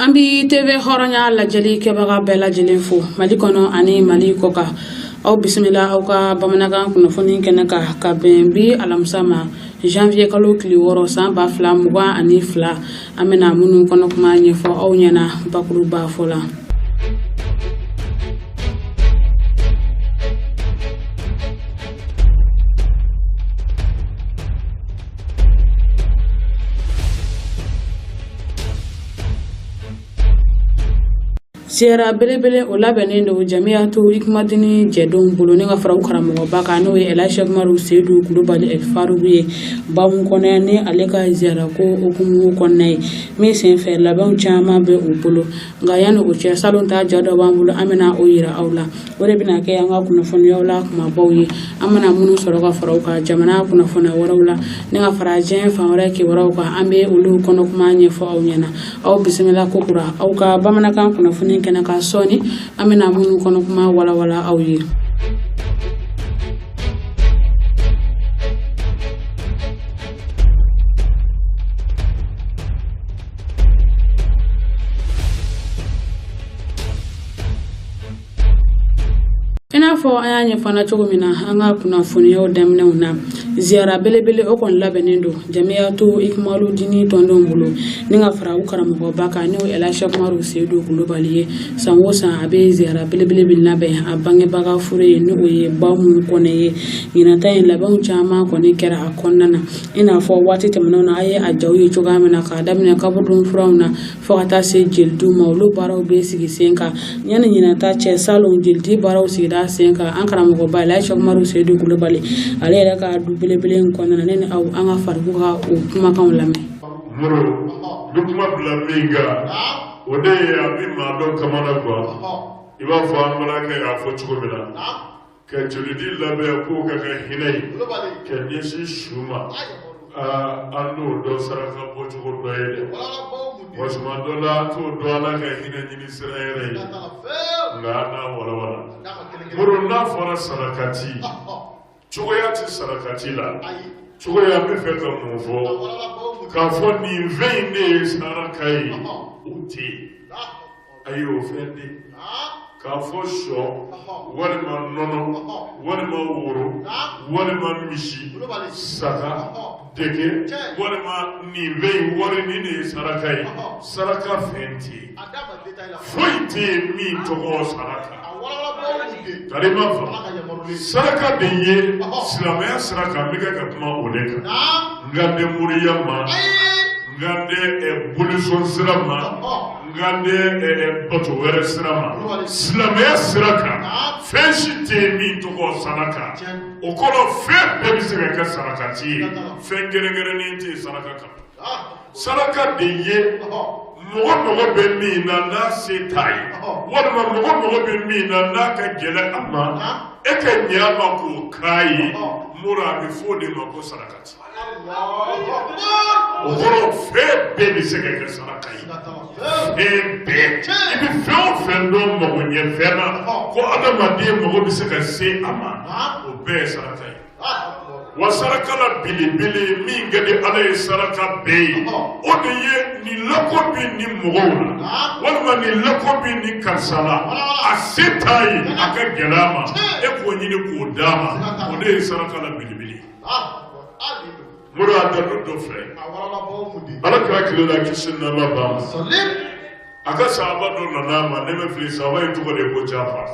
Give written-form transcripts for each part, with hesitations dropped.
An bɛ TV hɔrɔnya lajɛli kɛbaga bɛɛ lajɛlen fo Mali kɔnɔ ani Mali kɔkan. Aw bisimila aw ka bamanankan kunnafoni kɛnɛ kan ka bɛn bi alamisa ma janvier kalo tile 6 san 2022. An bɛna minnu kɔnɔ kuma ɲɛfɔ aw ɲɛna bakuruba fɔ la. Ziyara belebele o labɛnnen don jamiyatu ikumadini jɛdenw bolo ni ka fara u karamɔgɔba kan, n'o ye Elhaji Sɛki Umaru Seyidu Kulubali El Faruku ye Bamu kɔnɔ, ni ale ka ziyara ko hukumu kɔnɔna ye min senfɛ labɛnw caman bɛ u bolo. Nka yanni o cɛ, salon ta ja dɔ b'an bolo, an bɛna o yira aw la. O de bɛna kɛ an ka kunnafoniyaw la kumabaw ye, an mana minnu sɔrɔ ka fara u kan jamana kunnafoniya wɛrɛw la ni ka fara diɲɛ fan wɛrɛ kibaruyaw kan, an bɛ olu kɔnɔ kuma ɲɛfɔ aw ɲɛna. Aw bisimila kokura aw ka bamanankan kunnafoni kɛnɛ kan sɔɔni, an bɛna minnu kɔnɔ kuma walawala aw ye. I n'a fɔ an y'a ɲɛfɔ na cogo min na an ka kunnafoniyaw daminɛw na, ziyara belebele o kɔni labɛnnen don jamiyatu ikumaludini tɔndenw bolo ni ka fara u karamɔgɔba kan, n'o ye Elhaji Sɛki Umaru Seyidu Kulubali ye. San o san a bɛ ziyara belebele min labɛn a bangebaga fure ye, n'o ye Bamu Kɔnɛ ye. Ɲinan ta in labɛnw caman kɔni kɛra a kɔnɔna na, i n'a fɔ waati tɛmɛnenw na a ye a jaw ye cogoya min na, k'a daminɛ kaburudon furanw na fo ka taa se jelidiw ma, olu baaraw bɛ sigi sen kan. Yanni ɲinan ta cɛ, salon jelidi baaraw sigira sen kan an karamɔgɔba Elhaji Sɛki Umaru Seyidu Kulubali ale yɛrɛ ka du belebele in kɔnɔna na. Ne ni aw, an ka Faruku ka o kumakanw lamɛn. Moro n bɛ kuma bila min kan, o de ye a bɛ maa dɔ kamana gan, i b'a fɔ an balimakɛ y'a fɔ cogo min na, ka jelidi labɛn k'o ka kɛ hinɛ ye ka ɲɛsin su ma. An t'o dɔn saraka bɔcogo dɔ ye dɛ, wa tuma dɔ la an t'o dɔn Ala ka hinɛ ɲini sira yɛrɛ ye, nka an n'a walawala. Moro, n'a fɔra sarakati, cogoya tɛ sarakati la. Cogoya n bɛ fɛ ka mun fɔ? K'a fɔ nin fɛn in de ye saraka ye, o tɛ yen. Ayi, o fɛn tɛ yen. K'a fɔ sɔ walima nɔnɔ walima woro walima misi, saga, dɛgɛ walima nin fɛn in wari, nin de ye saraka ye, saraka fɛn tɛ yen. Foyi tɛ yen min tɔgɔ saraka. Tari ma faamu, saraka de ye silamɛya sira kan, n bɛ kɛ ka kuma o de kan. N kan tɛ moriya ma, n kan tɛ bolisɔn sira ma, n kan tɛ bato wɛrɛ sira ma. Silamɛya sira kan, fɛn si tɛ yen min tɔgɔ saraka. O kɔrɔ, fɛn bɛɛ bɛ se ka kɛ sarakati ye, fɛn kɛrɛnkɛrɛnnen tɛ yen saraka kan. Saraka de ye mɔgɔ mago bɛ min na n'a se t'a ye, walima mɔgɔ mago bɛ min na n'a ka gɛlɛn a ma, e ka ɲɛ a ma k'o k'a ye. Moro, a bɛ fɔ o de ma ko sarakati. O kɔrɔ, fɛn bɛɛ bɛ se ka kɛ saraka ye, fɛn bɛɛ. I bɛ fɛn o fɛn dɔn magoɲɛ fɛn na ko adamaden mago bɛ se ka se a ma, o bɛɛ ye saraka ye. Wa saraka la belebele min ka di Ala ye saraka bɛɛ ye, o de ye nin lako bɛ nin mɔgɔw la, walima nin lako bɛ nin karisa la, a se t'a ye, a ka gɛlɛn a ma, e k'o ɲini k'o d'a ma, o de ye saraka la belebele ye. Moro, a dalu dɔ filɛ. Ala kira tile la, kisi ni nɛɛma b'a ma, a ka sahaba dɔ nana a ma. Ne ma fili, sahaba in tɔgɔ de ye ko Jafar.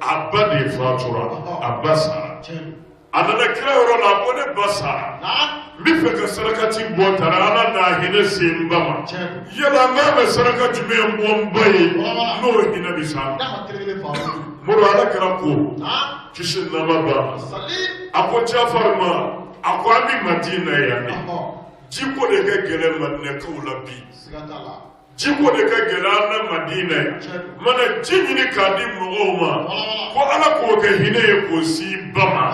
A ba de fatura, a ba sara. A nana kira yɔrɔ la, a ko ne ba sara, n bɛ fɛ ka sarakati bɔ tara Ala n'a hinɛ se n ba ma. Yala n kan ka saraka jumɛn bɔ n ba ye n'o hinɛ bɛ s'a ma? Moro, Ala kira ko, kisi ni nɛɛma b'a ma, a ko Jafar ma, a ko an bɛ Madina yan de, jiko de ka gɛlɛn Madinɛkaw la bi, jiko de ka gɛlɛn an na Madina yan. Mana ji ɲini k'a di mɔgɔw ma ko Ala k'o kɛ hinɛ ye k'o s'i ba ma,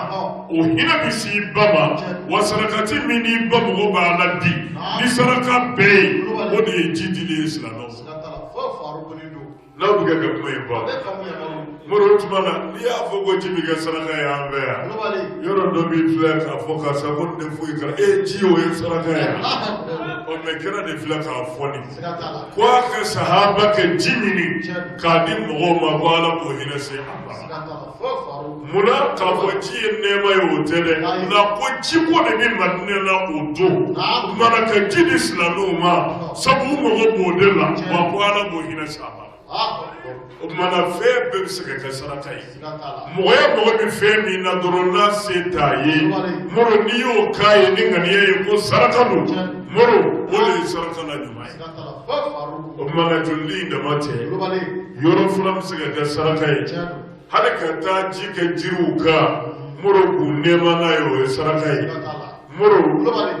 o hinɛ bɛ s'i ba ma. Wa sarakati min n'i ba mago b'a la bi ni saraka bɛɛ ye, o de ye ji dili ye silamɛw ma. N'aw bɛ kɛ ka kuma in fɔ, Moro, o tuma na n'i y'a fɔ ko ji bɛ kɛ saraka ye an fɛ yan, yɔrɔ dɔ b'i filɛ k'a fɔ karisa ko nin tɛ foyi kɛra e ji, o ye saraka ye. Ɔ mɛ kira de filɛ k'a fɔ nin ko a ka sahaba ka ji ɲini k'a di mɔgɔw ma ko Ala b'o hinɛ se a ma. Munna k'a fɔ ji ye nɛɛma ye o tɛ dɛ, nka ko jiko de bɛ Madinɛ la o don. O tuma na ka ji di silamɛw ma, sabu u mago b'o de la, wa ko Ala b'o hinɛ se a ma. O tuma na fɛn bɛɛ bɛ se ka kɛ saraka ye. Mɔgɔya mago bɛ fɛn min na dɔrɔn n'a se t'a ye, Moro, n'i y'o k'a ye ni ŋaniya ye ko saraka don, Moro, o de ye saraka la ɲuman ye. O tuma na jolidi in dama tɛ, yɔrɔ fana bɛ se ka kɛ saraka ye. Hali ka taa ji kɛ jiriw kan, Moro, k'u nɛɛma n'a ye, o ye saraka ye. Moro,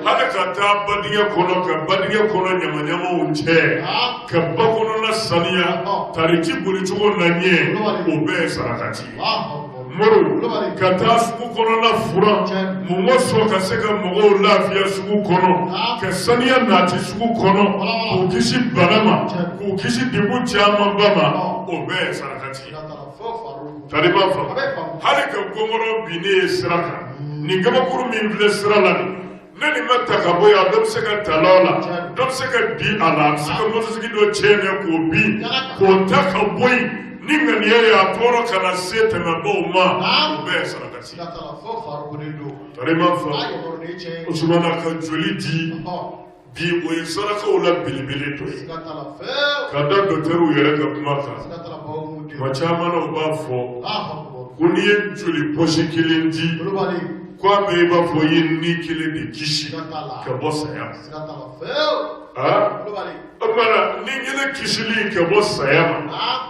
hali ka taa badingɛ kɔnɔ ka badingɛ kɔnɔ ɲamaɲamaw cɛ ka ba kɔnɔna saniya, tari ji bolicogo na ɲɛ, o bɛɛ ye sarakati ye. Moro, ka taa sugu kɔnɔna furan mun ko sɔn ka se ka mɔgɔw lafiya sugu kɔnɔ, ka saniya nati sugu kɔnɔ, k'u kisi bana ma, k'u kisi degun camanba ma, o bɛɛ ye sarakati ye. Tari b'a faamu. Hali ka gɔngɔrɔ binnen ye sira kan, nin kabakuru min filɛ sira la nin, ne nin ma ta ka bɔ yan, dɔ bɛ se ka tala o la, dɔ bɛ se ka bin a la, a bɛ se ka motosigi dɔ tiɲɛ k'o bin, k'o ta ka bɔ yen ni ŋaniya ye a tɔɔrɔ kana se tɛmɛbaaw ma, o bɛɛ ye sarakati. Tari b'a faamu. Usumana ka joli di bi, o ye sarakaw la belebele dɔ ye. Ka da dɔtɛriw yɛrɛ ka kuma kan, tuma caman na u b'a fɔ ko n'i ye joli pɔsi kelen di, ko a bɛ i b'a fɔ i ye ni kelen de kisi ka bɔ saya ma. Aa, o tuma na ni kelen kisili ka bɔ saya ma,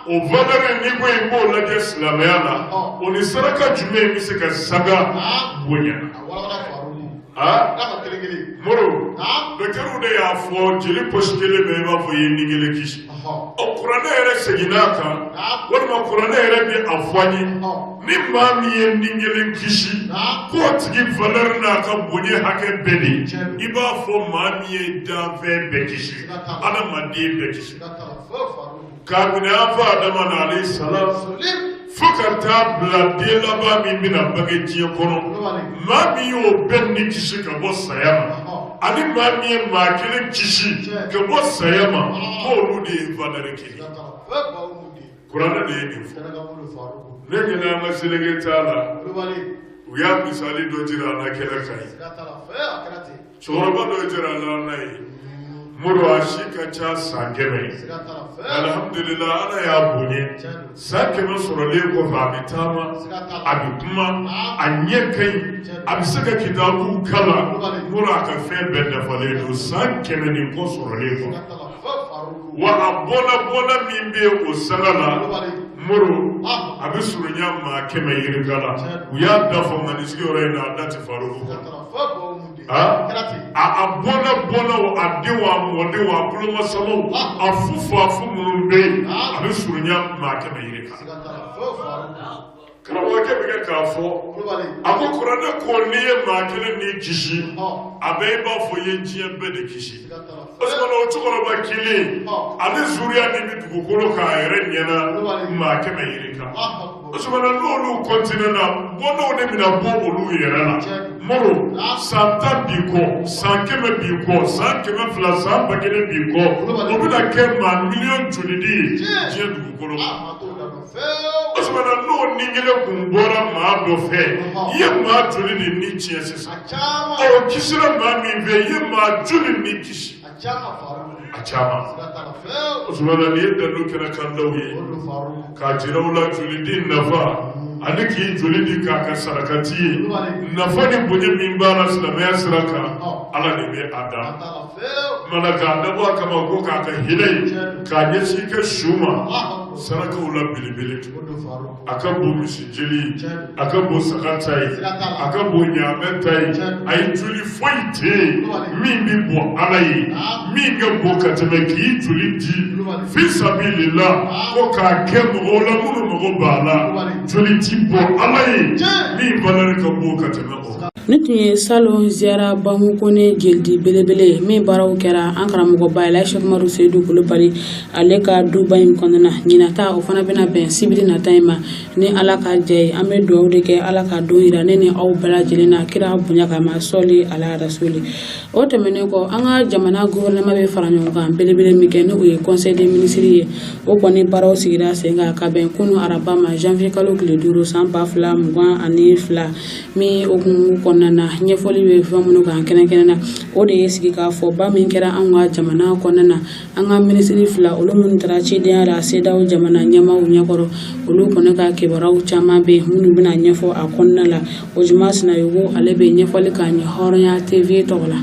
o valeur n'i ko i b'o lajɛ silamɛya la, o ni saraka jumɛn bɛ se ka sanga bonya? Aa Moro, dɔkitɛriw de y'a fɔ jeli pɔsi kelen bɛ i b'a fɔ i ye ni kelen kisi. Ɔ, kuranɛ yɛrɛ seginna a kan, walima kuranɛ yɛrɛ bɛ a fɔ an ye, ni maa min ye ni kelen kisi, k'o tigi valeur n'a ka bonya hakɛ bɛɛ de i b'a fɔ maa min ye danfɛn bɛɛ kisi, adamaden bɛɛ kisi, k'a minɛ an fa Adama na alayhi salam fo ka taa bila den laban min bɛna bange diɲɛ kɔnɔ. Maa min y'o bɛɛ ni kisi ka bɔ saya ma, ani maa min ye maa kelen kisi ka bɔ saya ma, k'olu de ye valeur kelen. Kuranɛ de ye nin fɔ. Ne ɲinɛ an ka seleke t'a la, u y'a misali dɔ jira an na kɛnɛ kan ye. Cɛkɔrɔba dɔ jira an na ye, Moro, a si ka ca san 100 ye. Alihamudulila, Ala y'a bonya. San 100 sɔrɔlen kɔfɛ, a bɛ taama, a bɛ kuma, a ɲɛ ka ɲi, a bɛ se ka kitabu kalan. Moro, a ka fɛn bɛɛ dafalen don san 100 ni kɔ sɔrɔlen kɔfɛ. Wa a bɔnna bɔnna min bɛ yen o sanga la, Moro, a bɛ surunya maa 100 yirika la. U y'a da fɔ nka nin sigiyɔrɔ in na, a da tɛ Faruku kɔnɔ. A bɔnna bɔnnaw, a denw, a mɔdenw, a kulomasamaw, a fu fa fu minnu bɛ yen, a bɛ surunya maa 100 yirika. Karamɔgɔkɛ bɛ kɛ k'a fɔ, a ko kuranɛ ko n'i ye maa kelen ni kisi, a bɛ i b'a fɔ i ye diɲɛ bɛɛ de kisi. O tuma na o cɛkɔrɔba kelen ale zuriya min bɛ dugukolo kan a yɛrɛ ɲɛna, maa 100 yirika. O tuma na n'olu kɔntine na, bɔnnaw de bɛna bɔ olu yɛrɛ la. Moro, san 10 b'i kɔ, san 100 b'i kɔ, san 200, san 1000 b'i kɔ, o bɛna kɛ maa miliyɔn joli de ye diɲɛ dugukolo kan? O tuma na n'o ni kelen kun bɔra maa dɔ fɛ, i ye maa joli de ni tiɲɛ sisan? Ɔ, kisira maa min fɛ, i ye maa joli ni kisi? A caman. O tuma na nin ye dalu kɛra kandaw ye k'a jira u la jolidi nafa, ani k'i joli di k'a kɛ sarakati ye, nafa ni bonya min b'a la silamɛya sira kan, Ala de bɛ a da mana k'a dabɔ a kama ko k'a ka hinɛ ye k'a ɲɛsin i ka su ma. Sarakaw la belebele, a ka bon misi jeli ye, a ka bon saga ta ye, a ka bon ɲaamɛ ta ye. A ye joli foyi tɛ yen min bɛ bɔ Ala ye min ka bon ka tɛmɛ k'i joli di fi sabilillah, ko k'a kɛ mɔgɔw la minnu mago b'a la. Joli ti bɔ Ala ye min valeur ka bon ka tɛmɛ o kan. Nin tun ye salon ziyara Bamu Kone jelidi belebele min baaraw kɛra an karamɔgɔba Elhaji Sɛkumaru Seyidu Kulubali, ale ka duba in kɔnɔna ɲinan. nata o fana bɛna bɛn sibiri nata in ma. Ni Ala ka jɛ ye, an bɛ dugawu de kɛ Ala ka don yira ne ni aw bɛɛ lajɛlen na kira bonya kama, sɔli ala rasuli. O tɛmɛnen kɔ, an ka jamana gouvernement bɛ fara ɲɔgɔn kan belebele min kɛ, ni o ye conseil des ministres ye, o kɔni baaraw sigira sen kan ka bɛn kunu araba ma, janvier kalo tile 5, san 2022. Min hukumu kɔnɔna na, ɲɛfɔli bɛ fɛn minnu kan kɛrɛnkɛrɛn na, o de ye sigi k'a fɔ ba min kɛra an ka jamana kɔnɔna na. An ka minisiri fila, olu minnu taara cidenya la CEDEAO jamana ɲɛmaaw ɲɛkɔrɔ, olu kɔni ka kibaruyaw caman bɛ yen minnu bɛna ɲɛfɔ a kɔnɔna la. O Juma Sinayogo, ale bɛ ɲɛfɔli k'an ye Hɔrɔnya TV tɔgɔ la.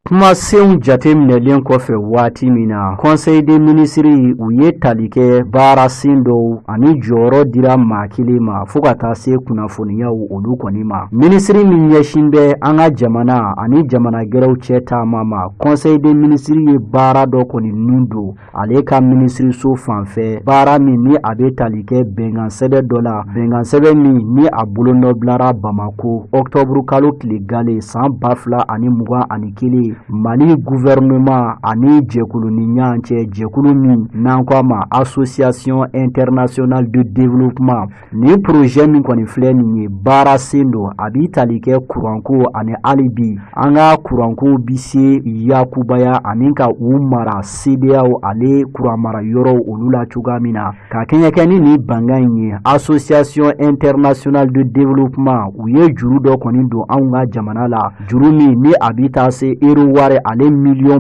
Kumasenw jateminɛlen kɔfɛ waati min na conseil des ministres u ye tali kɛ baarasen dɔw ani jɔyɔrɔ dira maa kelen ma fo ka taa se kunnafoniyaw olu kɔni ma, minisiri min ɲɛsin bɛ an ka jamana ani jamana gɛrɛw cɛ taama ma, conseil des ministres ye baara dɔ kɔni nun don ale ka minisiriso fan fɛ, baara min ni a bɛ tali kɛ bɛnkan sɛbɛn dɔ la, bɛnkan sɛbɛn min ni a bolonɔ bilara Bamako ɔkutɔburu kalo tile gale, san 2021, Mali gouvernement ani jɛkulu ni ɲɔgɔn cɛ, jɛkulu min n'an ko a ma Association internationale de développement. Nin projet min kɔni filɛ nin ye, baara sen don, a b'i tali kɛ kuranko ani hali bi an ka kuranko bi se yakubaya ani ka u mara CEDEAO ale kuran mara yɔrɔw olu la cogoya min na. Ka kɛɲɛ kɛ ni nin bangan in ye, Association internationale de développement u ye juru dɔ kɔni don anw ka jamana la, juru min ni a bi taa se euro wari ale 23,5 million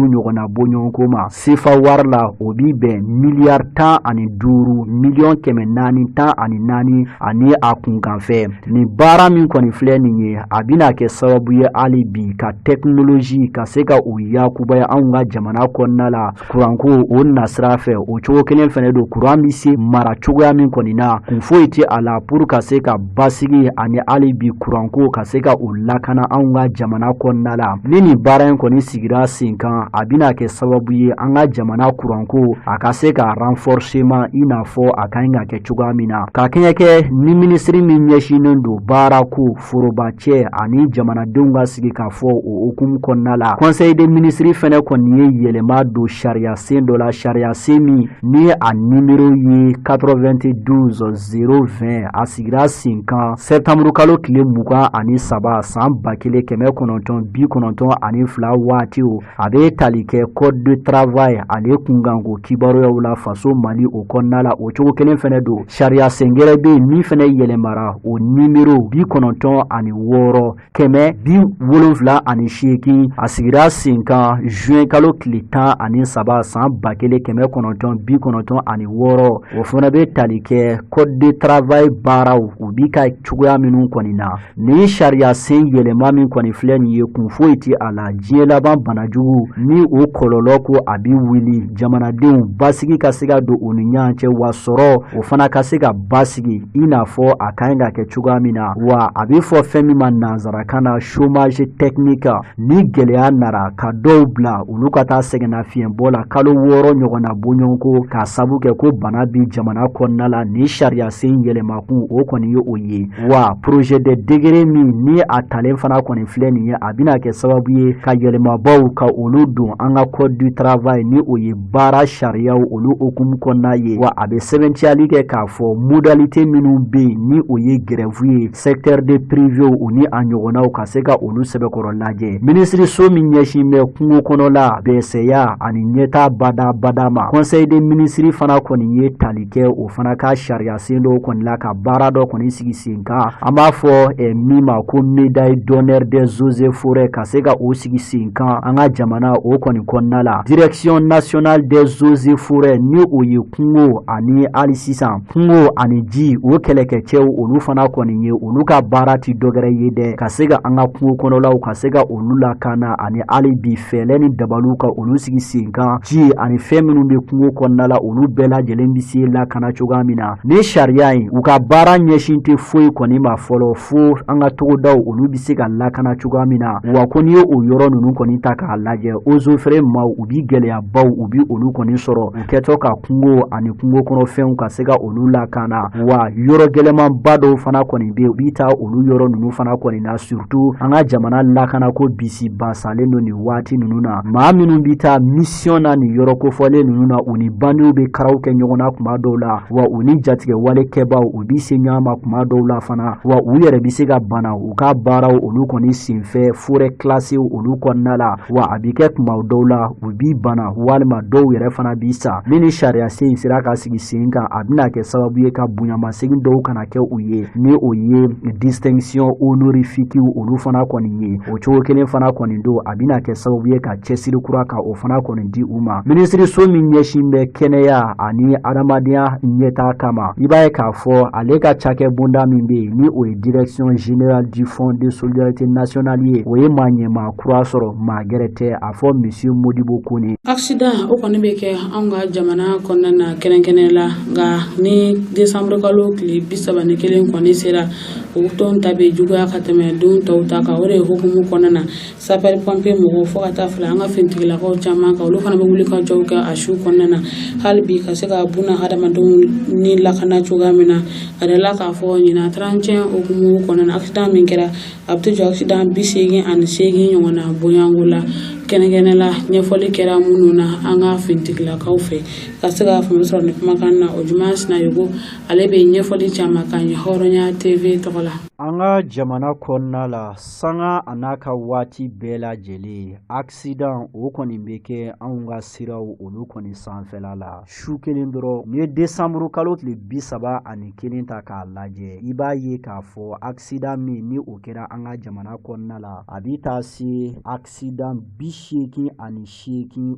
ɲɔgɔnna bɔɲɔgɔnko ma sefa wari la, o bi bɛn miliyari 15 miliyɔn 414 ani a kunkanfɛ. Nin baara min kɔni filɛ nin ye, a bɛna kɛ sababu ye hali bi ka technologie ka se ka o yakubaya anw ka jamana kɔnɔna la kuranko o nasira fɛ. O cogo kelen fɛnɛ don, kuran bɛ se mara cogoya min kɔni na, kun foyi tɛ a la pour ka se ka basigi ani hali bi kuranko ka se ka o lakana anw ka jamana kɔnɔna la. Ni nin baara in kɔni sigira sen kan, a bɛna kɛ sababu ye an ka jamana kuranko a ka se ka renforcement i n'a fɔ a ka ɲi ka kɛ cogoya min na. Ka kɛɲɛ kɛ ni minisiri min ɲɛsinnen don baarako forobacɛ ani jamanadenw ka sigi ka fɔ o hukumu kɔnɔna la, conseil des ministres fɛnɛ kɔni ye yɛlɛma don sariya sen dɔ la, sariya sen min ni a nimero ye 92 020, a sigira sen kan septembre kalo tile 23, san 1992 waatiw. A bɛ tali kɛ code de travail ale kunkanko kibaruyaw la faso Mali o kɔnɔna la. O cogo kelen fɛnɛ don, sariya sen gɛrɛ bɛ yen min fɛnɛ yɛlɛmara, o nimero 96 678, a sigira sen kan juin kalo tile 13, san 1996. O fana bɛ tali kɛ code de travail baaraw u bi ka cogoya minnu kɔni na. Nin sariya sen yɛlɛma min kɔni filɛ nin ye, kun foyi tɛ a la diɲɛ laban banajugu ni o kɔlɔlɔ ko a bi wuli, jamanadenw basigi ka se ka don u ni ɲɔgɔn cɛ, wa sɔrɔ o fana ka se ka basigi i n'a fɔ a ka ɲi ka kɛ cogoya min na. Wa a bɛ fɔ fɛn min ma nanzarakan na chômage technique, ni gɛlɛya nara ka dɔw bila olu ka taa sɛgɛnnafiɲɛbɔ la kalo 6 ɲɔgɔnna bɔɲɔgɔnko k'a sabu kɛ ko bana bi jamana kɔnɔna la. Nin sariya sen yɛlɛmakun o kɔni ye o ye. Wa projet de décret min ni a talen fana kɔni filɛ nin ye, a bɛna kɛ sababu ye ka yɛlɛmabaw ka olu don an ka code du travail, ni o ye baara sariyaw olu hukumu kɔnɔna ye. Wa a bɛ sɛbɛntiyali kɛ k'a fɔ modalité minnu bɛ yen ni o ye grève ye secteur de privé o ni a ɲɔgɔnnaw ka se ka olu sɛbɛkɔrɔ lajɛ. Minisiriso min ɲɛsin bɛ kungo kɔnɔla bɛsɛya ani ɲɛta badabada ma, conseil des ministres fana kɔni ye tali kɛ o fana ka sariya sen dɔw kɔni la ka baara dɔ kɔni sigi sen kan, an b'a fɔ min ma ko médaille d'honneur des eaux et forêts, ka se ka o sigi sen kan an ka jamana o kɔni kɔnɔna la. Direction nationale des eaux et forêts, ni o ye kungo ani hali sisan kungo ani ji o kɛlɛkɛcɛw olu fana kɔni ye, olu ka baara ti dɔwɛrɛ ye dɛ, ka se ka an ka kungo kɔnɔlaw ka se ka olu lakana ani hali bi fɛɛrɛ ni dabaliw ka olu sigi sen kan, ji ani fɛn minnu bɛ kungo kɔnɔna la, olu bɛɛ lajɛlen bɛ se lakana cogoya min na. Ni sariya in, u ka baara ɲɛsin tɛ foyi kɔni ma fɔlɔ fo an ka togodaw olu bɛ se ka lakana. lakana cogoya min na. Wa ko n'i ye o yɔrɔ ninnu kɔni ta k'a lajɛ, eaux et forêts maaw, u bi gɛlɛyabaw u bi olu kɔni sɔrɔ u kɛtɔ ka kungo ani kungo kɔnɔfɛnw ka se ka olu lakana. Wa yɔrɔ gɛlɛmanba dɔw fana kɔni bɛ yen, u bi taa olu yɔrɔ ninnu fana kɔni na, surtout an ka jamana lakanako bisi basalen don nin waati ninnu na. Maa minnu bi taa mission na nin yɔrɔ kofɔlen ninnu na, u ni bandiw bɛ karaw kɛ ɲɔgɔn na kuma dɔw la, wa u ni jatigɛ wale kɛbaw u bi se ɲɔgɔn ma kuma dɔw la fana, wa u yɛrɛ bi se ka bana u ka baaraw olu kɔni senfɛ forêt classée olu kɔnɔna la. Wa a bi kɛ kuma dɔw la u bi bana, walima dɔw yɛrɛ fana bi sa. Ni ni sariya sen sera ka sigi sen kan, a bɛna kɛ sababu ye ka bonyamasegin dɔw kana kɛ u ye, ni o ye distinction honorifique olu fana kɔni ye. O cogo kelen fana kɔni don, a bɛna kɛ sababu ye ka cɛsiri kura ka o fana kɔni di u ma. Minisiriso min ɲɛsin bɛ kɛnɛya ani adamadenya ɲɛtaa kama, i b'a ye k'a fɔ ale ka cakɛ bonda min bɛ yen, ni o ye Direction générale du Fonds de solidarité nationale ye, o ye maa ɲɛmaa kura sɔrɔ, maa gɛrɛ tɛ, a fɔ Monsieur Modibo Kone. Accident o kɔni bɛ kɛ anw ka jamana kɔnɔna na kɛrɛnkɛrɛn la, nka ni décembre kalo tile 31 kɔni sera, o tɔn ta bɛ juguya ka tɛmɛ don tɔw ta kan. O de ye hukumu kɔnɔna na, sapeur pompier mɔgɔw fo ka taa fila an ka finitigilakaw caman kan, olu fana bɛ wuli ka jɔw kɛ a su kɔnɔna na, hali bi ka se ka buna hadamadenw ni lakana cogoya min na. A yɛrɛ k'a fɔ ɲinan 31 hukumu kɔnɔna na, accident min kɛra, a bɛ to jɔ accident 88 ɲɔgɔn na bonyanko la kɛnɛkɛnɛ la. Ɲɛfɔli kɛra minnu na an ka finitigilakaw fɛ ka se ka faamu sɔrɔ nin kumakan na, o Juma Sinayogo, ale bɛ ɲɛfɔli caman kan ɲɛ Hɔrɔnya TV tɔgɔ la. An ka jamana kɔnɔna la, sanga a n'a ka waati bɛɛ lajɛlen, accident o kɔni bɛ kɛ anw ka siraw olu kɔni sanfɛla la. Su kelen dɔrɔn, n'i ye desanburu kalo tile 31 ta k'a lajɛ, i b'a ye k'a fɔ accident min ni o kɛra an ka jamana kɔnɔna la, a bɛ taa se accident 88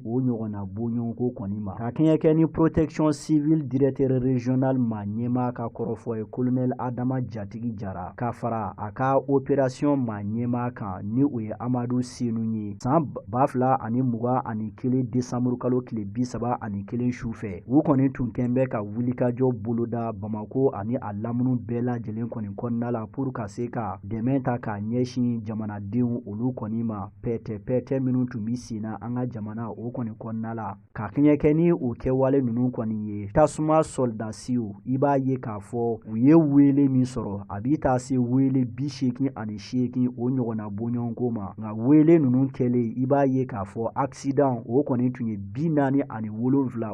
o ɲɔgɔnna bɔɲɔgɔnko kɔni ma. Ka kɛɲɛ kɛ ni Protection civile directeur régional maa ɲɛmaa ka kɔrɔfɔ ye, colonel Adama Jatigi Jara, ka fara a ka opération maa ɲɛmaa kan, ni o ye Amadu Senu ye, san 2021 desanburu kalo tile 31 su fɛ, u kɔni tun kɛn bɛ ka wulikajɔ boloda Bamako ani a lamunu bɛɛ lajɛlen kɔni kɔnɔna la, pour ka se ka dɛmɛ ta k'a ɲɛsin jamanadenw olu kɔni ma, pɛtɛ-pɛtɛ minnu tun bɛ sen na an ka jamana o kɔni kɔnɔna la. Ka kɛɲɛ kɛ ni o kɛwale ninnu kɔni ye, tasuma sɔrɔdasiw, i b'a ye k'a fɔ u ye wele min sɔrɔ, a bɛ taa se wele 88 o ɲɔgɔnna bɔɲɔgɔnko ma. Nka wele ninnu kɛlen, i b'a ye k'a fɔ accident o kɔni tun ye 47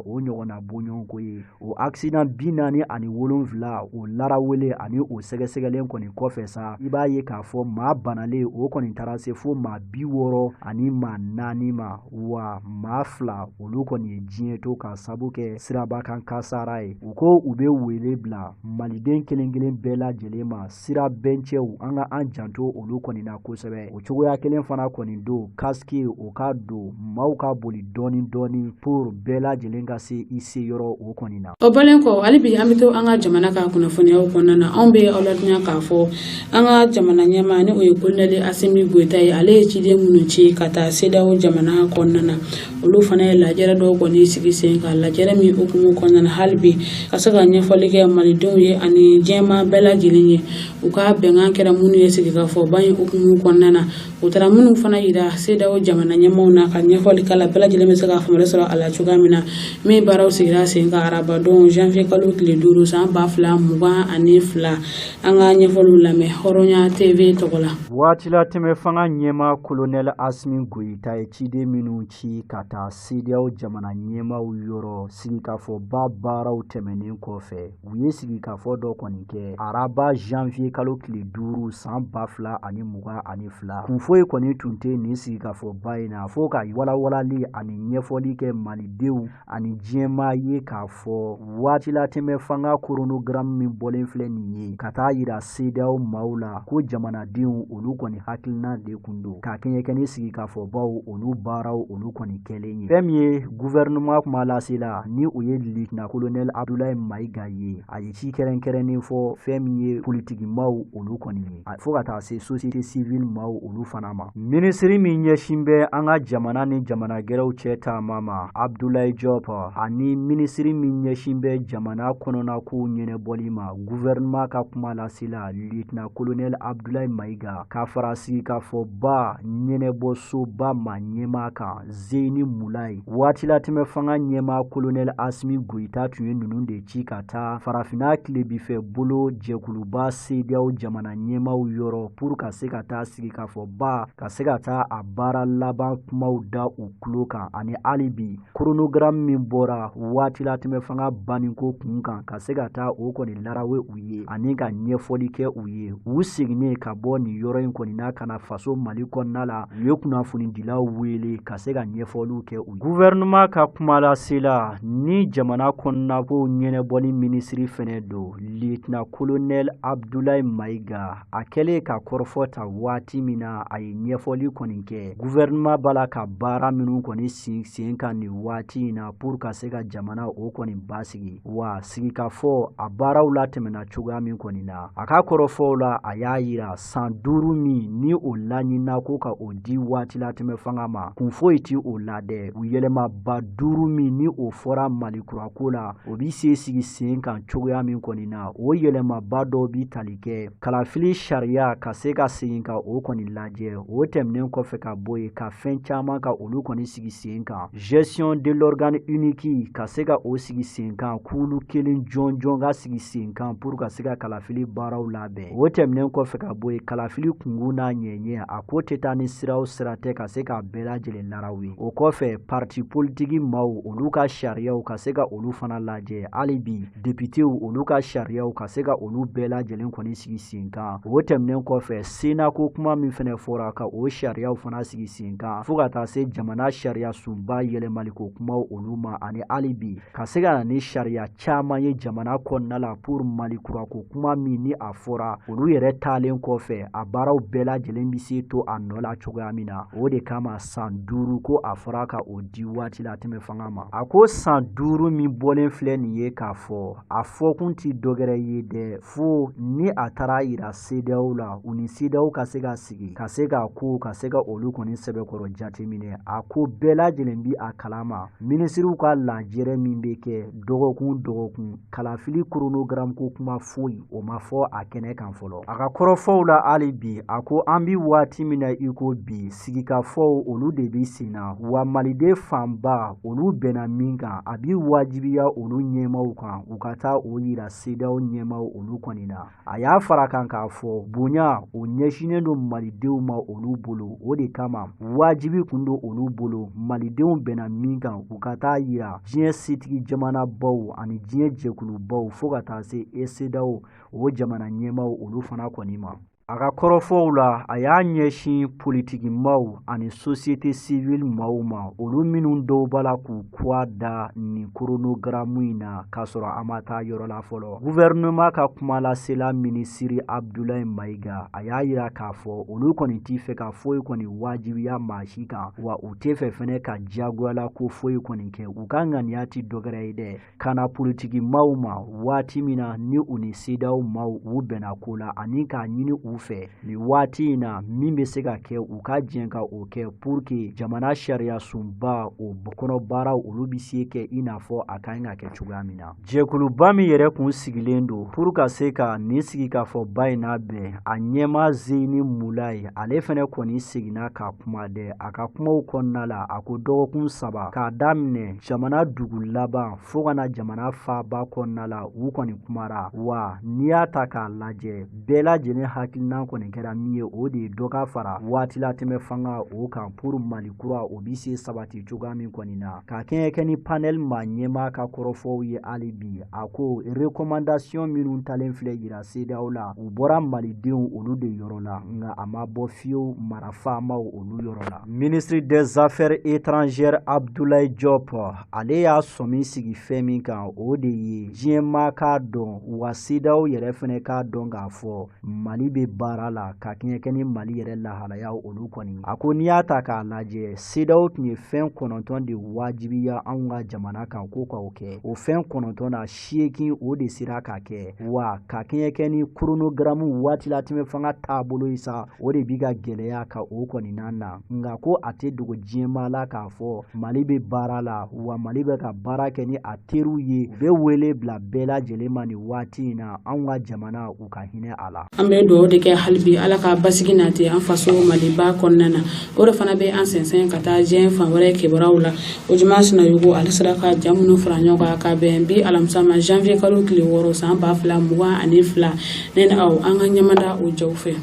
o ɲɔgɔnna bɔɲɔgɔnko ye. O accident 47 o larawele ani o sɛgɛsɛgɛlen kɔni kɔfɛ sa, i b'a ye k'a fɔ maa banalen o kɔni taara se fo maa 64 ma, wa maa 2 olu kɔni ye diɲɛ to ka sabu kɛ sirabakan kasara ye. U ko u bɛ wele bila maliden kelen kelen bɛɛ lajɛlen ma, sira bɛncɛw, an ka an janto olu kɔni na kosɛbɛ. O cogoya kelen fana kɔni don, casque o ka don, maaw ka boli dɔɔni dɔɔni pour bɛɛ lajɛlen ka se i se yɔrɔ o kɔni na. O bɔlen kɔ, hali bi an bɛ to an ka jamana ka kunnafoniyaw kɔnɔna na. Anw bɛ aw ladɔnniya k'a fɔ an ka jamana ɲɛmaa, ni o ye kolonɛli Asimi Goyita ye, ale ye ciden minnu ci ka taa CEDEAO jamana kɔnɔna na, olu fana ye lajɛrɛ dɔw kɔni sigi sen kan. Lajɛrɛ min hukumu kɔnɔna na, hali bi ka se ka ɲɛfɔli kɛ malidenw ye ani diɲɛmaa bɛɛ lajɛlen ye, u ka bɛnkan kɛra minnu ye sigikafɔba in hukumu kɔnɔna na, u taara minnu fana yira CEDEAO jamana ɲɛmaaw na, ka ɲɛfɔli k'a la, bɛɛ lajɛlen bɛ se ka faamuyali sɔrɔ a la cogoya min na. Min baaraw sigira sen kan arabadon janvier kalo tile 5 san 2022. An ka ɲɛfɔliw lamɛn Hɔrɔnya TV tɔgɔ la. Waatilatɛmɛ fanga ɲɛmaa kolonɛli Asimi Goyita ye ciden minnu ci ka taa CEDEAO jamana ɲɛmaaw yɔrɔ sigikafɔba baaraw tɛmɛnen kɔfɛ, u ye sigikafɔ dɔ kɔni kɛ araba janvier kalo tile 5 san 2022. Kun foyi kɔni tun tɛ nin sigikafɔba in na fo ka walawalali ani ɲɛfɔli kɛ malidenw ani diɲɛmaa ye k'a fɔ waatilatɛmɛ fanga chronogramme min bɔlen filɛ nin ye ka taa yira CEDEAO maaw la, ko jamanadenw olu kɔni hakilina de kun don, ka kɛɲɛ kɛ ni sigikafɔbaw olu baaraw olu kɔni kɛlen ye. Fɛn min ye gouvernement kuma lasela, ni o ye lieutenant colonel Abdoulaye Maïga ye, a ye ci kɛrɛnkɛrɛnnen fɔ fɛn min ye politikimaw maaw olu kɔni ye, fo ka taa se société civile maaw olu fana ma. Minisiri min ɲɛsin bɛ an ka jamana ni jamana gɛrɛw cɛ taama ma, Abdoulaye Diop, ani minisiri min ɲɛsin bɛ jamana kɔnɔnakow ɲɛnɛbɔli ma, gouvernement ka kuma lasela, lieutenant colonel Abdoulaye Maïga, ka fara sigikafɔba ɲɛnɛbɔsoba ma ɲɛmaa kan, Zeyini Mulayi. Waatilatɛmɛ fanga ɲɛmaa colonel Asimi Goyita tun ye ninnu de ci ka taa farafinna tilebinfɛ bolo jɛkuluba CEDEAO jamana ɲɛmaaw yɔrɔ pour ka se ka taa sigikafɔba ka se ka taa a baara laban kumaw da u tulo kan, ani hali bi chronogramme min bɔra waatilatɛmɛ fanga banniko kun kan, ka se ka taa o kɔni larawe u ye ani ka ɲɛfɔli kɛ u ye. U seginnen ka bɔ nin yɔrɔ in kɔni na ka na faso Mali kɔnɔna la, u ye kunnafonidilaw wele ka se ka ɲɛfɔliw kɛ u ye. Gouvernement ka kumalasela ni jamana kɔnɔnakow ɲɛnɛbɔli minisiri fɛnɛ don, lieutenant colonel Abdoulaye Maïga, a kɛlen ka kɔrɔfɔ ta waati min na, a ye ɲɛfɔli kɔni kɛ gouvernement b'a la ka baara minnu kɔni sigi sen kan nin waati in na pour ka se ka jamana o kɔni basigi, wa sigikafɔ a baaraw latɛmɛna cogoya min kɔni na. A ka kɔrɔfɔw la, a y'a yira san 5 min ni o laɲinina ko ka o di waatilatɛmɛ fanga ma, kun foyi ti o la dɛ. U yɛlɛmaba 5 min ni o fɔra Mali kurako la, o bi se sigi sen kan cogoya min kɔni na, o yɛlɛmaba dɔw bi tali kɛ kalafili sariya ka se ka segin ka o kɔni lajɛ. O tɛmɛnen kɔfɛ ka bɔ yen, ka fɛn caman ka olu kɔni sigi sen kan, gestion de l'organe unique ka se ka o sigi sen kan, kulu kelen jɔnjɔn ka sigi sen kan pour ka se ka kalafili baaraw labɛn. O tɛmɛnen kɔfɛ ka bɔ yen, kalafili kunkun n'a ɲɛɲɛ, a ko tɛ taa ni sira o sira tɛ, ka se k'a bɛɛ lajɛlen larawe. O kɔfɛ, parti politique maaw olu ka sariyaw ka se ka olu fana lajɛ, hali bi députéw olu ka sariyaw ka se ka olu bɛɛ lajɛlen kɔni sigi sen kan. O tɛmɛnen kɔfɛ, Sénat ko kuma min fɛnɛ fɔra, ka o sariyaw fana sigi sen kan, fo ka taa se jamana sariya sunba yɛlɛmaliko kumaw olu ma, ani hali bi ka se ka na ni sariya caman ye jamana kɔnɔna la pour Mali kurako kuma min ni a fɔra, olu yɛrɛ taalen kɔfɛ, a baaraw bɛɛ lajɛlen bɛ se to a nɔ la cogoya min na. O de kama san 5 ko a fɔra ka o di waati la tɛmɛ fanga ma. A ko san 5 min bɔlen filɛ nin ye k'a fɔ, a fɔkun ti dɔgɛrɛ ye dɛ, fo ni a taara yira CEDEAO la, u ni CEDEAO ka se ka sigi ka se ka ko ka se ka olu kɔni sɛbɛkɔrɔ jateminɛ. A ko bɛɛ lajɛlen bi a kalama, minisiriw ka lajɛrɛ min bɛ kɛ dɔgɔkun dɔgɔkun, kalafili chronogramme ko kuma foyi o ma fɔ a kɛnɛ kan fɔlɔ. A ka kɔrɔfɔw la hali bi, a ko an bi waati min na i ko bi, sigikafɔw olu de bi sen na, wa maliden fanba olu bɛnna min kan, a bi wajibiya olu ɲɛmaw kan u ka taa o yira CEDEAO ɲɛmaw olu kɔni na. A y'a fara kan k'a fɔ bonya o ɲɛsinnen don malidenw ma olu bolo, o de kama wajibi kun don olu bolo, malidenw bɛnna min kan u ka taa yira diɲɛ setigi jamanabaw ani diɲɛ jɛkulubaw, fo ka taa se CEDEAO o jamana ɲɛmaw olu fana kɔni ma. A ka kɔrɔfɔw la, a y'a ɲɛsin politikimaw ani société civile maaw ma, olu minnu dɔw b'a la k'u kuwa da nin chronogramme in na k'a sɔrɔ a ma taa yɔrɔ la fɔlɔ. Gouvernement ka kumalasela minisiri Abdoulaye Maïga, a y'a yira k'a fɔ olu kɔni t'i fɛ ka foyi kɔni wajibiya maa si kan, wa u tɛ fɛ fɛnɛ ka diyagoyala ko foyi kɔni kɛ. U ka ŋaniya ti dɔgɛrɛ ye dɛ, ka na politikimaw ma waati min na ni u ni CEDEAO maaw u bɛnna ko la, ani k'a ɲini u fɛ nin waati in na min bɛ se ka kɛ, u ka jɛn ka o kɛ pour que jamana sariya sunba o kɔnɔ baaraw olu bɛ se kɛ i n'a fɔ a ka ɲi ka kɛ cogoya min na. Jɛkuluba min yɛrɛ kun sigilen don pour ka se ka nin sigikafɔba in labɛn, a ɲɛmaa Zeyini Mulayi, ale fɛnɛ kɔni seginna ka kuma dɛ. A ka kumaw kɔnɔna la, a ko dɔgɔkun 3 k'a daminɛ jamana dugu laban fo ka na jamana faaba kɔnɔna la, u kɔni kumara. Wa n'i y'a ta k'a lajɛ, bɛɛ lajɛlen hakilina kɔni kɛra min ye, o de ye dɔ ka fara waatilatɛmɛ fanga o kan pour Mali kura o bi se sabati cogoya min kɔni na. Ka kɛɲɛ kɛ ni panel maa ɲɛmaa ka kɔrɔfɔw ye hali bi, a ko recommandation minnu talen filɛ yira CEDEAO la, u bɔra malidenw olu de yɔrɔ la, nka a ma bɔ fiyewu mara faamaw olu yɔrɔ la. Ministre des Affaires étrangères Abdoulaye Diop, ale y'a sɔmi sigi fɛn min kan, o de ye diɲɛmaa k'a dɔn, wa CEDEAO yɛrɛ fɛnɛ k'a dɔn k'a fɔ Mali bɛ baara la ka kɛɲɛ kɛ ni Mali yɛrɛ lahalaya olu kɔni. A ko n'i y'a ta k'a lajɛ, CEDEAO tun ye fɛn 9 de wajibiya anw ka jamana kan ko k'o kɛ. O fɛn 9 na, 8 o de sera ka kɛ, wa ka kɛɲɛ kɛ ni chronogramme waati latɛmɛ fanga taabolo ye sa, o de bi ka gɛlɛya ka o kɔni na na. Nka ko a tɛ dogo diɲɛmaa la k'a fɔ Mali bɛ baara la, wa Mali bɛ ka baara kɛ ni a teriw ye. U bɛ wele bila bɛɛ lajɛlen ma nin waati in na, anw ka jamana u ka hinɛ a la. An bɛ dugawu de kɛ hali bi, Ala ka basigi nati an faso Maliba kɔnɔna na. O de fana bɛ an sɛnsɛn ka taa diɲɛ fan wɛrɛ kibaruyaw la. O Juma Sinayogo, ale sera ka ja minnu fara ɲɔgɔn kan ka bɛn bi alamisa ma, janvier kalo tile 6 san 2022, ne ni aw, an ka ɲɛmada o jaw fɛ.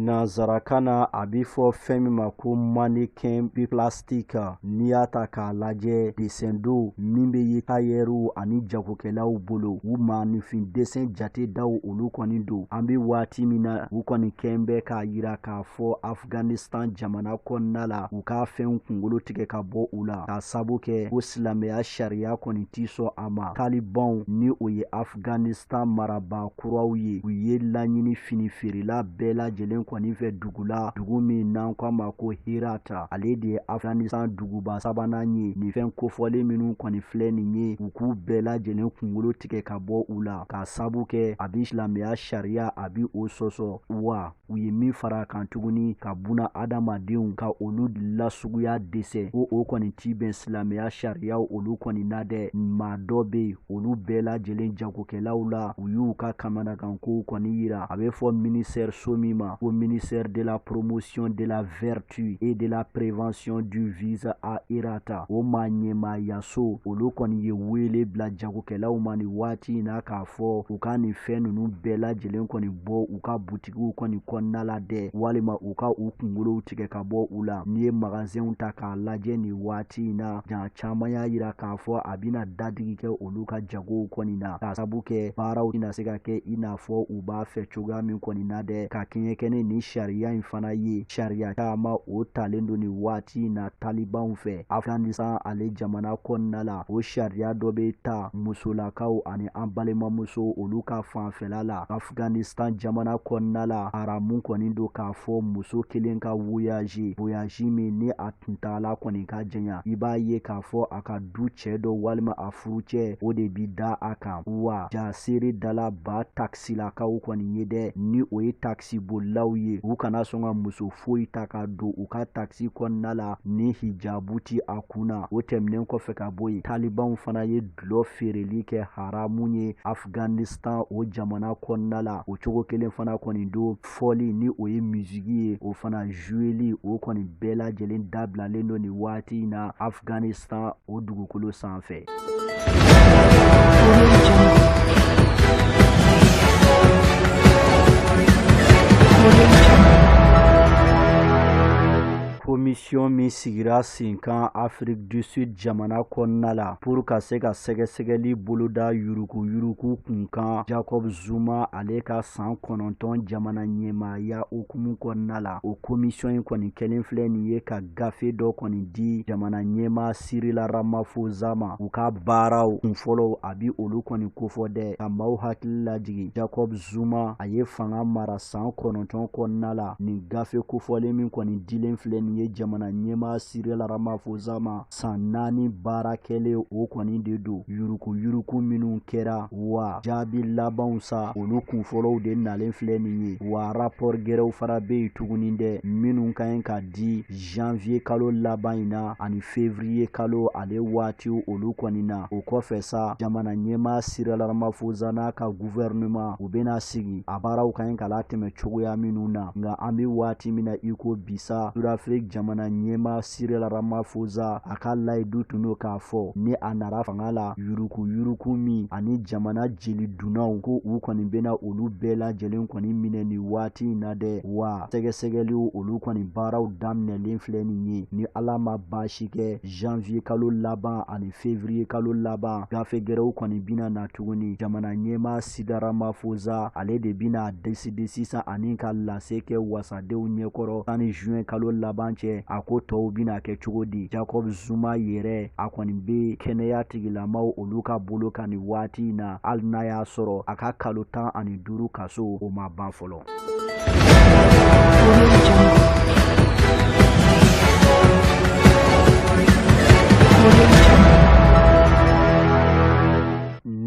Nanzarakan na, a bɛ fɔ fɛn min ma ko mannequin plastique. N'i y'a ta k'a lajɛ, dessin don min bɛ ye tailleur ani jagokɛlaw bolo, u maaninfin dessin jate daw olu kɔni don. An bɛ waati min na, u kɔni kɛn bɛ k'a yira k'a fɔ Afghanistan jamana kɔnɔna la, u k'a fɛnw kunkolo tigɛ ka bɔ u la, k'a sabu kɛ ko silamɛya sariya kɔni ti sɔn a ma. Talibanw, ni o ye Afghanistan marabaa kuraw ye, u ye laɲini fini feerela bɛɛ lajɛlen kɔni fɛ dugu la, dugu min n'an ko a ma ko Herat, ale de ye Afghanistan duguba sabanan ye. Nin fɛn kofɔlen minnu kɔni filɛ nin ye, u k'u bɛɛ lajɛlen kunkolo tigɛ ka bɔ u la, k'a sabu kɛ a bɛ silamɛya sariya, a bɛ o sɔsɔ. Wa u ye min fara a kan tuguni, ka buna adamadenw ka olu lasuguya dɛsɛ, ko o kɔni ti bɛn silamɛya sariyaw olu kɔni na dɛ. Maa dɔ bɛ yen, olu bɛɛ lajɛlen jagokɛlaw la, u y'u ka kamanagankow kɔni yira. A bɛ fɔ ministère so min ma ko ministère de la promotion de la vertu et de la prévention du vice à Herat, o maa ɲɛmaayaso olu kɔni ye wele bila jagokɛlaw ma nin waati in na k'a fɔ u ka nin fɛn ninnu bɛɛ lajɛlen kɔni bɔ u ka butigiw kɔni kɔnɔna la dɛ, walima u ka u kunkolow tigɛ ka bɔ u la. N'i ye magasinw ta k'a lajɛ nin waati in na, ja caman y'a yira k'a fɔ a bɛna dadigi kɛ olu ka jagow kɔni na, k'a sabu kɛ baaraw tɛna se ka kɛ i n'a fɔ u b'a fɛ cogoya min kɔni na dɛ. Ka kɛɲɛ kɛ ni nin sariya in fana ye, sariya caman o talen don nin waati in na talibanw fɛ Afghanistan ale jamana kɔnɔna la. O sariya dɔ bɛ ta musolakaw ani an balimamuso olu ka fanfɛla la. Afghanistan jamana kɔnɔna la, haramu kɔni don k'a fɔ muso kelen ka voyage, voyage min ni a kuntaala kɔni ka janya, i b'a ye k'a fɔ a ka du cɛ dɔ walima a furucɛ, o de bi da a kan. Wa ja seere dala ba takisilakaw kɔni ye dɛ, ni o ye takisi bolilaw ye, u kana sɔn ka muso foyi ta ka don u ka takisi kɔnɔna la ni hijabu ti a kun na. O tɛmɛnen kɔfɛ ka bɔ yen, talibanw fana ye dulɔ feereli kɛ haramu ye Afghanistan o jamana kɔnɔna la. O cogo kelen fana kɔni don, fɔli ni o ye musique ye, o fana joueli, o kɔni bɛɛ lajɛlen dabilalen don nin waati in na Afghanistan o dugukolo sanfɛ. Commission min sigira sen kan Afrique du Sud jamana kɔnɔna la pour ka se ka sɛgɛsɛgɛli boloda yuruguyurugu kun kan Jacob Zuma ale ka san 9 jamana ɲɛmaaya hukumu kɔnɔna la, o commission in kɔni kɛlen filɛ nin ye ka gafe dɔ kɔni di jamana ɲɛmaa Cyril Ramaphosa ma. U ka baaraw kunfɔlɔw, a bi olu kɔni kofɔ dɛ, ka maaw hakili lajigin. Jacob Zuma, a ye fanga mara san 9 kɔnɔna la. Nin gafe kofɔlen min kɔni dilen filɛ nin ye jamana ɲɛmaa Cyril Ramaphosa ma, san 4 baara kɛlen o kɔni de don. Yuruguyurugu minnu kɛra, wa jaabi labanw sa, olu kunfɔlɔw de nalen filɛ nin ye. Wa rapport gɛrɛw fana bɛ yen tuguni dɛ, minnu ka ɲi ka di janvier kalo laban in na ani février kalo ale waati olu kɔni na. O kɔfɛ sa, jamana ɲɛmaa Cyril Ramaphosa n'a ka gouvernement, u bɛna sigi a baaraw ka ɲi ka latɛmɛ cogoya minnu na. Nka an bɛ waati min na i ko bi sa, Sud-Afrique jamana ɲɛmaa Cyril Ramaphosa, a ka layidu tun don k'a fɔ ni a nara fanga la, yuruguyurugu min ani jamana jeli dunnaw, ko u kɔni bɛna olu bɛɛ lajɛlen kɔni minɛ nin waati in na dɛ. Wa sɛgɛsɛgɛliw olu kɔni baaraw daminɛlen filɛ nin ye. Ni Ala ma baasi kɛ, janvier kalo laban ani février kalo laban, gafe gɛrɛw kɔni bɛna na tuguni. Jamana ɲɛmaa Cyril Ramaphosa, ale de bɛna décider sisan ani ka lase kɛ wasadenw ɲɛkɔrɔ sani juin kalo laban cɛ. A ko tɔw bɛna kɛ cogo di? Jacob Zuma yɛrɛ, a kɔni bɛ kɛnɛya tigilamaw olu ka bolo kan nin waati in na, hali n'a y'a sɔrɔ a ka kalo 15 kaso o ma ban fɔlɔ.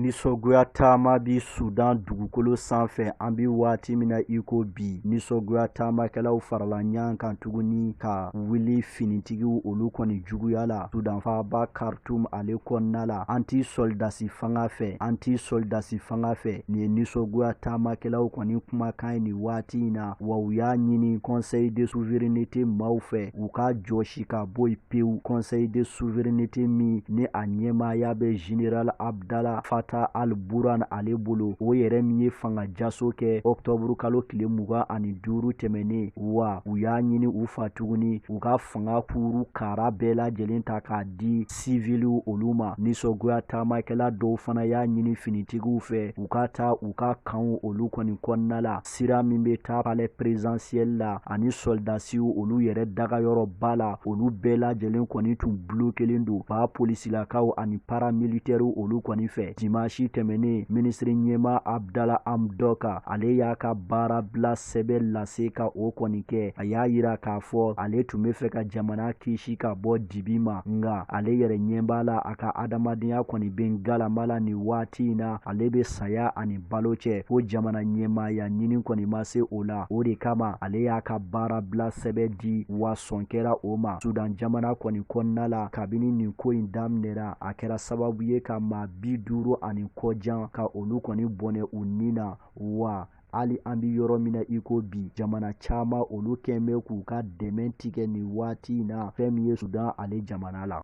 Nisɔngoya taama bi Sudan dugukolo sanfɛ an bi waati min na i ko bi. Nisɔngoya taamakɛlaw farala ɲɔgɔn kan tuguni ka wuli finitigiw olu kɔni juguya la Sudan faaba Khartoum ale kɔnɔna la. An ti sɔlidasi fanga fɛ, an ti sɔlidasi fanga fɛ. Nin ye nisɔngoya taamakɛlaw kɔni kumakan ye nin waati in na. Wa u y'a ɲini Conseil de souveraineté maaw fɛ u ka jɔsi ka bɔ yen pewu. Conseil de souveraineté min ni a ɲɛmaaya bɛ Général Abdallah Fatah al-Burhan ale bolo, o yɛrɛ min ye fanga jaso kɛ octobre kalo tile 25 tɛmɛnen. Wa u y'a ɲini u fa tuguni u ka fanga kuru kara bɛɛ lajɛlen ta k'a di siviliw olu ma. Nisɔngoya taamakɛla dɔw fana y'a ɲini finitigiw fɛ u ka taa u ka kanw olu kɔni kɔnɔna la, sira min bɛ taa palais présidentiel la ani sɔlidasiw olu yɛrɛ dagayɔrɔba la, olu bɛɛ lajɛlen kɔni tun bulokelen don ba polisilakaw ani paramilitɛriw olu kɔni fɛ. Dimanche tɛmɛnen, minisiri ɲɛmaa Abdallah Hamdok ale y'a ka baarabila sɛbɛn lase ka o kɔni kɛ. A y'a yira k'a fɔ ale tun bɛ fɛ ka jamana kisi ka bɔ dibi ma, nka ale yɛrɛ ɲɛ b'a la a ka adamadenya kɔni bɛ ngalama la nin waati in na. Ale bɛ saya ani balo cɛ, ko jamana ɲɛmaaya ɲini kɔni ma se o la. O de kama ale y'a ka baarabila sɛbɛn di, wa sɔn kɛra o ma. Sudan jamana kɔni kɔnɔna la, kabini nin ko in daminɛra, a kɛra sababu ye ka maa 50 ani kɔjan ka olu kɔni bɔnɛ u ni na. Wa hali an bɛ yɔrɔ min na i ko bi, jamana caman olu kɛn bɛ k'u ka dɛmɛ tigɛ nin waati in na fɛn min ye Sudan ale jamana la.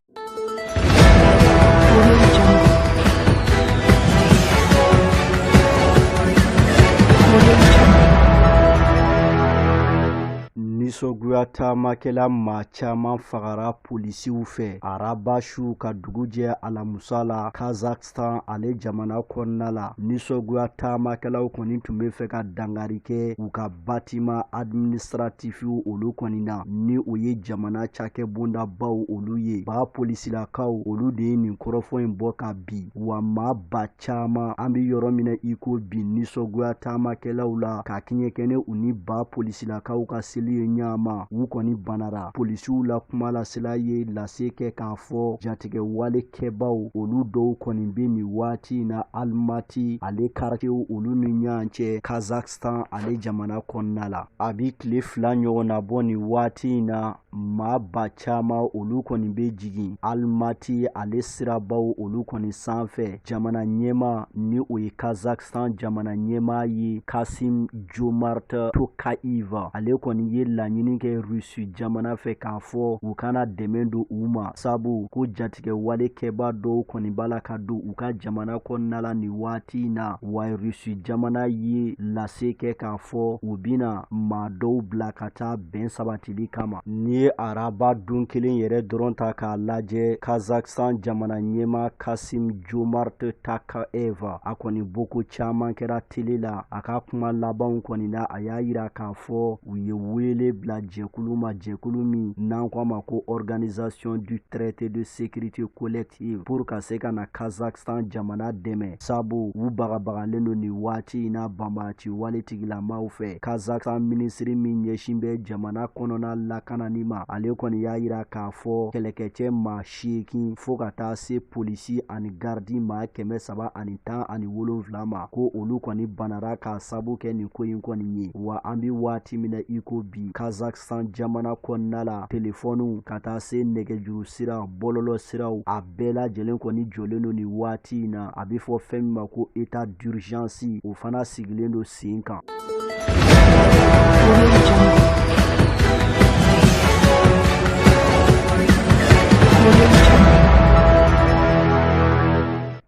Nisɔngoya taamakɛla maa caman fagara polisiw fɛ araba su ka dugu jɛ alamusa la Kazakhstan ale jamana kɔnɔna la. Nisɔngoya taamakɛlaw kɔni tun bɛ fɛ ka dankari kɛ u ka bâtiment administratif olu kɔni na, ni o ye jamana cakɛbondabaw olu ye. Ba polisilakaw olu de ye nin kɔrɔfɔ in bɔ ka bi. Wa maa ba caman an bɛ yɔrɔ min na i ko bi nisɔngoya taamakɛlaw la ka kɛɲɛ ni u ni ba polisilakaw ka seli ye ɲama, u kɔni banara. Polisiw la kumalasela ye lase kɛ k'a fɔ jatigɛ wale kɛbaw olu dɔw kɔni bɛ nin waati in na Almaty ale quartier olu ni ɲɔgɔn cɛ Kazakhstan ale jamana kɔnɔna la. A bi tile 2 ɲɔgɔnna bɔ nin waati in na, maa ba caman olu kɔni bɛ jigin Almaty ale sirabaw olu kɔni sanfɛ. Jamana ɲɛmaa ni o ye Kazakhstan jamana ɲɛmaa ye Kasim Jomart Tokayev, ale kɔni ye laɲini kɛ Rusi jamana fɛ k'a fɔ u kana dɛmɛ don u ma, sabu ko jatigɛ wale kɛbaa dɔw kɔni b'a la ka don u ka jamana kɔnɔna la nin waati in na. Wa Rusi jamana ye lase kɛ k'a fɔ u bɛna maa dɔw bila ka taa bɛn sabatili kama. N'i ye araba don kelen yɛrɛ dɔrɔn ta k'a lajɛ, Kazakhstan jamana ɲɛmaa Kasim Jomart Tokayev a kɔni bɔko caman kɛra tele la. A ka kuma labanw kɔni na, a y'a yira k'a fɔ u ye wele bila jɛkulu ma, jɛkulu min n'an ko a ma ko Organisation du traité de sécurité collective, pour ka se ka na Kazakhstan jamana dɛmɛ, sabu u bagabagalen don nin waati in na banbaanci wale tigilamaw fɛ. Kazakhstan minisiri min ɲɛsin bɛ jamana kɔnɔna lakanani ma, ale kɔni y'a yira k'a fɔ kɛlɛkɛcɛ maa 8 fo ka taa se polisi ani garidi maa 317 ma, ko olu kɔni banara k'a sabu kɛ nin ko in kɔni ye. Wa an bɛ waati min na i ko bi, Kazakhstan jamana kɔnɔna la, telefɔniw ka taa se nɛgɛjuru sira, bɔlɔlɔ siraw, a bɛɛ lajɛlen kɔni jɔlen don nin waati in na. A bɛ fɔ fɛn min ma ko état d'urgence, o fana sigilen don sen kan.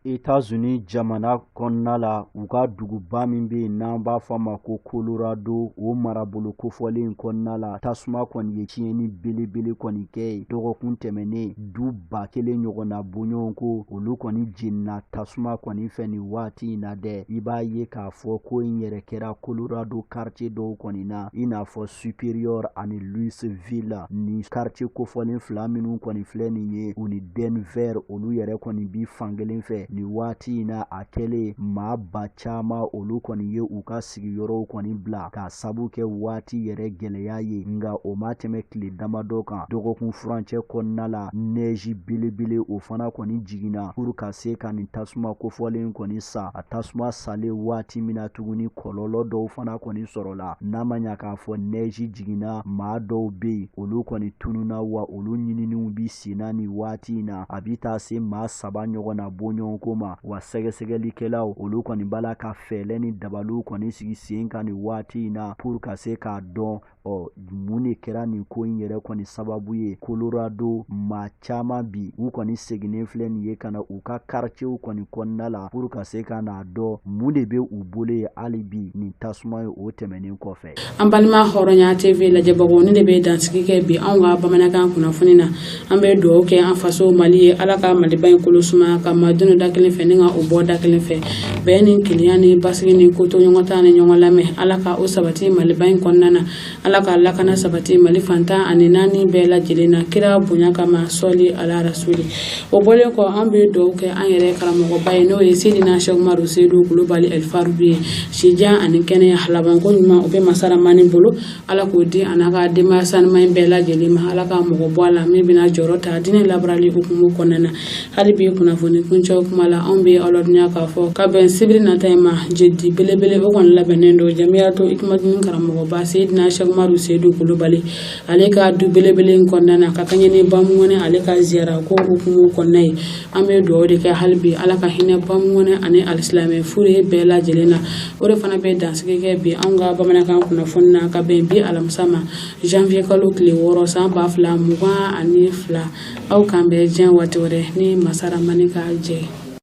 Etats-Unis jamana kɔnɔna la, u ka duguba min bɛ yen n'an b'a fɔ a ma ko Colorado, o marabolo kofɔlen in kɔnɔna la, tasuma kɔni ye tiɲɛni belebele kɔni kɛ yen dɔgɔkun tɛmɛnen. Du 1000 ɲɔgɔnna bɔɲɔgɔnko, olu kɔni jenina tasuma kɔni fɛ nin waati in na dɛ. I b'a ye k'a fɔ ko in yɛrɛ kɛra Colorado quartier dɔw kɔni na, i n'a fɔ Superior ani Louisville. Nin quartier kofɔlen fila minnu kɔni filɛ nin ye, u ni Denver, olu yɛrɛ kɔni bi fankelen fɛ nin waati in na. A kɛlen, maa ba caman, olu kɔni ye u ka sigiyɔrɔw kɔni bila k'a sabu kɛ waati yɛrɛ gɛlɛya ye. Nka o ma tɛmɛ tile damadɔ kan, dɔgɔkun furancɛ kɔnɔna la, neige belebele, o fana kɔni jiginna pour ka se ka nin tasuma kofɔlen kɔni sa. A tasuma salen waati min na tuguni, kɔlɔlɔ dɔw fana kɔni sɔrɔla. N'a ma ɲa k'a fɔ neige jiginna, maa dɔw bɛ yen, olu kɔni tununna, wa olu ɲininiw bi senna nin waati in na. A bi taa se maa saba ɲɔgɔn na bɔɲɔgɔnko ma, wa sɛgɛsɛgɛlikɛlaw, olu kɔni b'a la ka fɛɛrɛ ni dabaliw kɔni sigi sen kan nin waati in na pour ka se k'a dɔn, ɔ, mun de kɛra nin ko in yɛrɛ kɔni sababu ye. Colorado maa caman bi, u kɔni seginnen filɛ nin ye ka na u ka quartierw kɔni kɔnɔna la pour ka se ka n'a dɔn mun de bɛ u bolo ye hali bi nin tasuma ye o tɛmɛnen kɔfɛ. An balima Hɔrɔnya TV lajɛbagaw, ne de bɛ dansigi kɛ bi anw ka bamanankan kunnafoni na. An bɛ dugawu kɛ an faso Mali ye. Ala ka Maliba in kolo suma, ka maadenw da kelen fɛ ni ka o bɔ da kelen fɛ. Bɛn ni kelenya ni basigi ni koto ɲɔgɔn ta ni ɲɔgɔn lamɛn, Ala ka o sabati Maliba in kɔnɔna na. Ala ka lakana sabati Mali fantan ani naani bɛɛ lajɛlen na, kira bonya kama, sɔli ala rasuli. O bɔlen kɔ, an bɛ dugawu kɛ an yɛrɛ karamɔgɔba ye, n'o ye Seydina Sɛkumaru Seyidu Kulubali Ɛlifarudu ye. Sijan ani kɛnɛya, labanko ɲuman, o bɛ masaramani bolo. Ala k'o di a n'a ka denbaya sanuman in bɛɛ lajɛlen ma. Ala ka mɔgɔ bɔ a la min bɛna jɔyɔrɔ ta diinɛ labarali hukumu kɔnɔna na. Hali bi, kunnafoni kuncɛ kuma la, anw bɛ aw ladɔnniya k'a fɔ ka bɛn sibiri nata in ma, jeudi belebele, o kɔni labɛnnen don Jamiyatu Ikimadini karamɔgɔba Seyidina Sɛkumaru Seyidu Kulubali, ale ka du belebele in kɔnɔna na, ka kɛɲɛ ni Bamukɔnɛ ale ka ziyara ko hukumu kɔnɔna ye. An bɛ dugawu de kɛ hali bi, Ala ka hinɛ Bamukɔnɛ ani alisilamɛ fure bɛɛ lajɛlen na. O de fana bɛ dansigi kɛ bi anw ka bamanankan kunnafoni na, ka bɛn bi alamisa ma, janvier kalo tile 6, san 2022. Aw k'an bɛn diɲɛ waati wɛrɛ ni masaramani ka jɛ.